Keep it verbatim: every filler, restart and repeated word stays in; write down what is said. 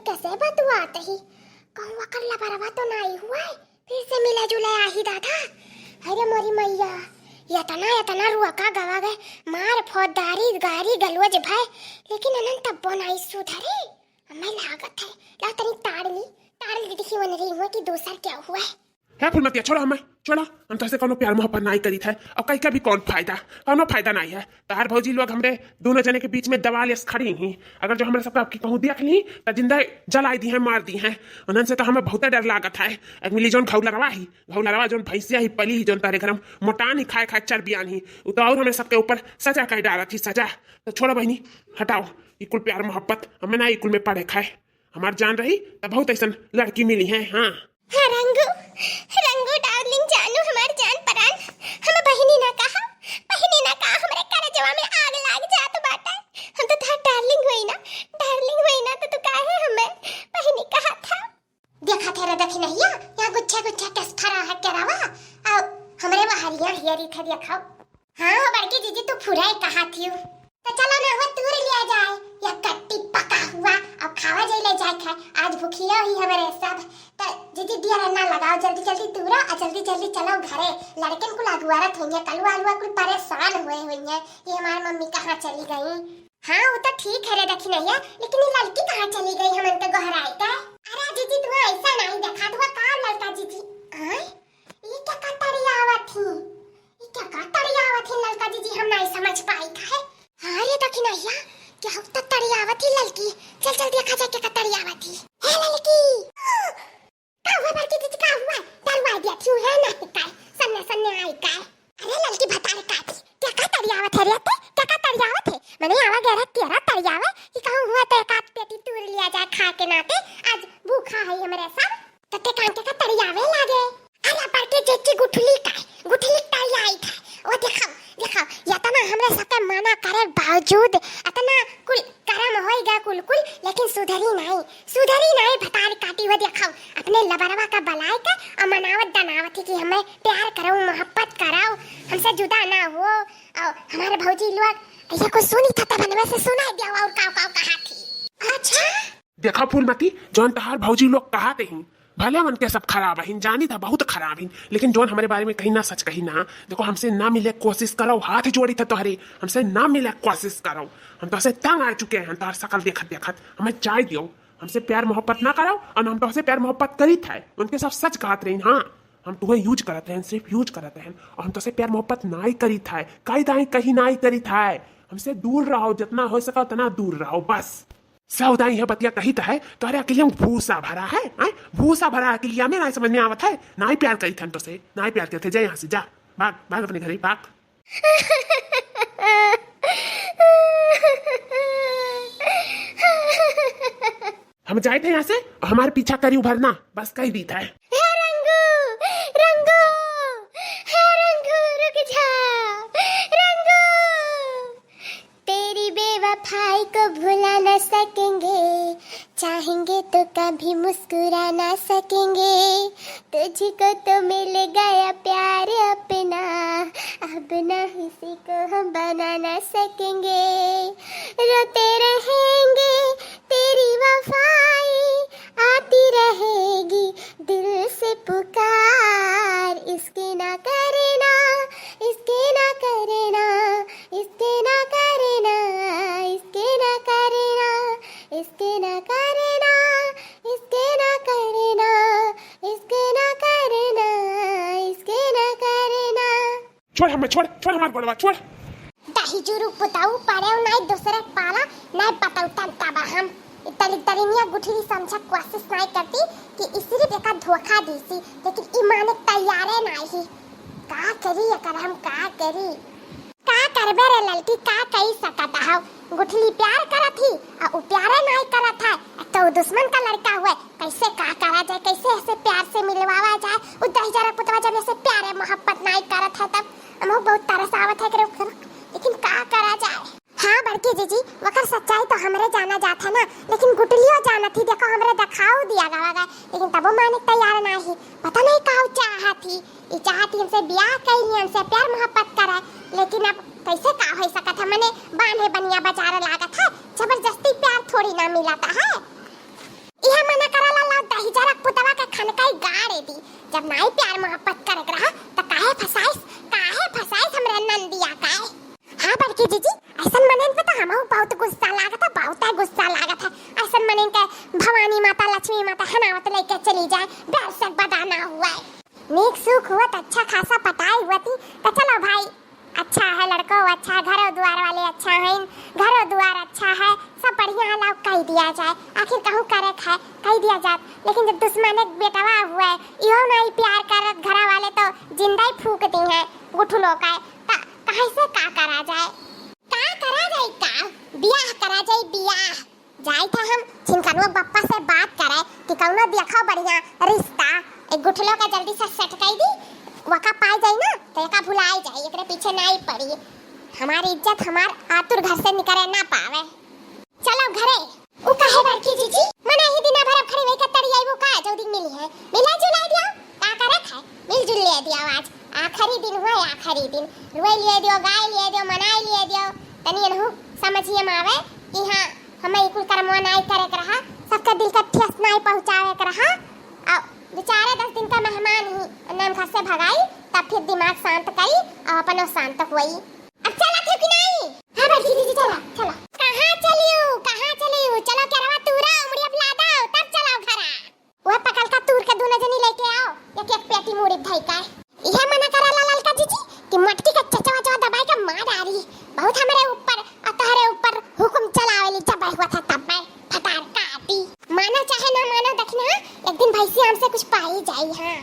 कैसे बतुआत ही? कहूँ ओकर लबरवा तो नाई हुआ है, फिर से मिला जुला आही दादा। अरे मोरी मैया, यतना यतना रुआ का गवा गए, मार फौजदारी गारी गलौज भय, लेकिन अनन तब्बो नाई सुधरे। हमें लागत है, ला तनी ताड़ ली, ताड़ ली, देखी वन रही हुआ कि दूसर क्या हुआ है। हे फूलमतिया, छोड़ा हमें, छोड़ा। हम तोहसे कौनो प्यार मोहब्बत नाई करीत है। अब कही का भी कौन फायदा? कौनो फायदा नाई है। तहार भौजी लोग हमरे दोनों जने के बीच में दीवाल यस खड़ी ही। अगर जो हमरा सबका आपकी कहूँ देख ली, त जिंदा जलाई दी है, मार दी है। उन्हन से तो हमें बहुते डर लागत है। एक मिली जौन घौलरवा ही, घौलरवा जौन भैंसिया ही पली ही, जौन तारे घर में मोटान ही, खाए खाए चर्बियान ही, उ तो और हमरे सबके ऊपर सजा कर डालत ही, सजा। तो छोड़ा बहिनी, हटाओ, ई कुल प्यार मोहब्बत हमें ना, ई कुल में पड़े खाए। हमार जान रही त बहुत ऐसन लड़की मिली है। हाँ। हाँ, रंगू, रंगू डार्लिंग जानू, हमार जान परान, हम बहिनी ना कहा, बहिनी ना कहा, हमरे करजवा में आग लाग जात बाटे। हम तो तोहार डार्लिंग होई ना, डार्लिंग होई ना, तो तू काहे हमें बहिनी कहा था? देखा थे रे दखिनहिया, यहाँ गुच्छे गुच्छे केस फरा है केरावा, और हमरे बहरिया हियरी थे देखो। हाँ हो बड़की जीजी, तू फुरा ही कहा थियू। तो चलो ना, वो तूर लिया जाए, या कट्टी पका हुआ, अब खावा जाई ले जाए खाए। आज भूखिया ही हमारे सब। तो जीजी दिया ना लगाओ, जल्दी जल्दी तूरो और जल्दी जल्दी चलो घरे। लड़कन कुल अगुआरत हुई है, कलुआ अलुआ कुल परेशान हुए हुई है कि हमार मम्मी कहाँ चली गई। हाँ, वो तो ठीक है रे दखिनहिया, लेकिन ये लड़की कहाँ चली गई, हमन तो गोहराई का। अरे जीजी, तू ऐसा नहीं देखा, तू का लड़का जीजी? आय, ये क्या का तरियावत ही? ये क्या का तरियावत ही लड़का जीजी, हम नहीं समझ पाई का है। हाँ रे दखिनहिया, क्या हो तो तरियावत ही लड़की। चल चल देखा जाए क्या का तरियावत ही। हे लड़की, का हुआ बड़की जीजी, का हुआ? डरवा दिया थी है ना काय? सन्ने सन्ने आई काय? अरे ललकी भतार काटी, क्या का तरियावत है रे ते? क्या का तरियावत है? मने आवा गैरा तेरा तरियावे कि कहूँ हुआ तो एक आध पेटी तूर लिया जाए खा के नाते, आज भूखा है हमरे सब। तो ते कान के का तरियावे लागे? अरे बड़की जीजी गुठली का, गुठली तरियाई था। ओ देखो, देखो, या तो ना हमरे सबके मना करे बावजूद इतना कुल करम होई गया कुल कुल, लेकिन सुधरी नहीं। सुधरी नाई भतार काटी हुआ देखो, अपने लबरवा का बलाय के और मनावत दनावत ही कि हमें प्यार करो, मोहब्बत करो, हमसे जुदा ना हो। और हमारे भौजी लोग ऐसे कुछ सुनी था तब हमें से सुनाई दिया और काव काव कहा थी। अच्छा? देखा फूलमती, जौन तहार भौजी लोग कहा थे ही, भले मन के सब खराब है, जानी था बहुत खराब है, लेकिन जौन हमारे बारे में कहीं ना सच कही ना, देखो हमसे ना मिले कोशिश करो, हाथ जोड़ी था तोहरे, हमसे ना मिले कोशिश करो। हम तो से तंग आ चुके हैं तोहर शकल देखत देखत, हमें जाए दियो। हमसे प्यार मोहब्बत ना कराओ, और हम तोहसे प्यार मोहब्बत करी था, उनके सब सच कहत रही। हाँ, हम तुम्हें यूज करत रहन, सिर्फ यूज करत रहन, और हम तोहसे प्यार मोहब्बत नाई करी था, काई दाई कहीं नाई करी था। हमसे दूर रहो, जितना हो सका उतना दूर रहो, बस। सौदाई है बतिया कही त है, तोहरे अकिलिया में भूसा भरा है, आय? भूसा भरा अकिलिया में, नाई समझ में आवत है, नाई प्यार करी था हम तोहसे, नाई प्यार करते, जा यहाँ से, जा, भाग, भाग अपने घरे, भाग। हम जाए थे यहाँ से, हमारे पीछा करी उभरना, बस कही दी था। हे रंगू, रंगू, हे रंगू, रुक जा, रंगू। तेरी बेवफाई को भुला न सकेंगे, चाहेंगे तो कभी मुस्कुरा ना सकेंगे। तुझको तो मिल गया प्यार अपना, अब ना किसी को हम बना ना सकेंगे। रोते रहेंगे, तेरी वफाई आती रहेगी दिल से पुकार। इसके ना करना, इसके ना करना, इसके ना करना, इसके ना करना, इसके ना करना, इसके ना करना, इसके ना करना, इसके ना करना। छोड़ हमें, छोड़, छोड़ हमार गोड़वा, छोड़। दही जुरू पुताऊ पड़े नाई दूसरे पाला, नाई पतौतन तब हम। तली तलिनिया गुठली समझा कोशिश नाई करती कि ई सिर्फ एका धोखा दीसी, लेकिन ई माने तैयारे नाई ही। का करी एकर हम, का करी? का करबे रे ललकी, का कही सकत हव? गुठली प्यार करत ही, आ उ प्यारे नाई करत है, तो उ दुश्मन का लड़का हुए। कैसे का करा जाए, कैसे ऐसे प्यार से मिलवावा जाए? उ दहिजरा पुतवा जब ऐसे प्यारे मोहब्बत नाई करत है तब हमहू बहुत तरस आवत है एकरे ऊपर, लेकिन का करा जाए? हाँ बड़की जीजी, वकर सच्चाई तो हमरे जाना जात है ना, लेकिन गुटलियो जानत ही, देखो हमरे देखाऊ दिया गवा गए, लेकिन तबो माने तैयार ना ही। पता नहीं का उ चाहत ही, ई चाहत ही हमसे ब्याह कइली, हमसे प्यार मोहब्बत करे, लेकिन अब कैसे का हो सकत है? मने बान्हे बनिया बाजार लागत है, जबरदस्ती प्यार थोड़ी ना मिलता है। यह मना करा ला, लाओ दही जरा पुतवा के खनकाई गाड़े दी। जब नाई प्यार मोहब्बत करे के रहा, त काहे फसाइस, काहे फसाइस हमरे नंदिया का? हाँ बड़की जीजी, ऐसन मनइन पे तो हमहू बहुत गुस्सा लागत है, बहुत है गुस्सा लागत है। ऐसन मनइन के भवानी माता, लक्ष्मी माता हनावत लेके चली जाए, बेर से बदाना हुआ है। नीक सुख हुआ त अच्छा खासा पटाई हुआ थी, त चलो भाई, अच्छा है लड़को, अच्छा है, घरो दुआर वाले अच्छा हैं, घरो दुआर अच्छा है, सब बढ़िया है, लाओ कह दिया जाए, आखिर कहूँ करे खाए, कह दिया जात। लेकिन जब दुश्मन एक बेटवा हुआ है, इहो नहीं प्यार करत घरा वाले, तो जिंदा ही फूक दी है गुठलो का, त कहीं से का करा जाए? का करा जाए का? बियाह करा जाए, बियाह। जाई था हम छिनकनुआ बप्पा से बात करे कि कौनो देखो बढ़िया रिश्ता, एक गुठलो का जल्दी से सेट कर दी, वका पाई जाई ना तो एका भुलाई जाई, एकरे पीछे नाई पड़ी। हमारी इज्जत हमार आतुर घर से निकरे ना पावे। चलो घरे। उ काहे बड़की जीजी? मने ही दिना भर अब खड़ी वही के तड़ी आईबो का, जल्दी मिली है, मिला जुलाई दियो, का करे खाए, मिलजुल लिए दियो आज, आखिरी दिन हुआ है, आखिरी दिन, रुए लिए दियो, गाय लिए दियो, मनाई लिए दियो, तनी एनहू समझिए में आवे कि हाँ, हमें ई कुल कर्मवा नाई करे के रहा, सबके दिल के ठेस नाई पहुँचावे के रहा। और बेचारे दस दिन का मेहमान ही नाम घर से भगाई, तब फिर दिमाग शांत करी और अपनो शांत हुई। अब चला थे कि नहीं? हाँ बड़की जीजी, चला, चला। कहाँ चलियो, कहाँ चलियो? चलो केरवा तूरा, उमड़ी अब लादा, तब चलाओ घरा। वह पकल का तूर के दोनों जनी लेके आओ, एक एक पेटी मूड़ी धई का। यह मना करा ला ललका जीजी कि मटकी का चचवा चचवा दबाई के मार डारी। बहुत हमरे ऊपर और तोहरे ऊपर हुकुम चलावेली, जब हुआ था तब मैं फटार काटी। मानो चाहे ना मानो, देखना एक दिन भैंसी हमसे कुछ पाई जाई। हाँ,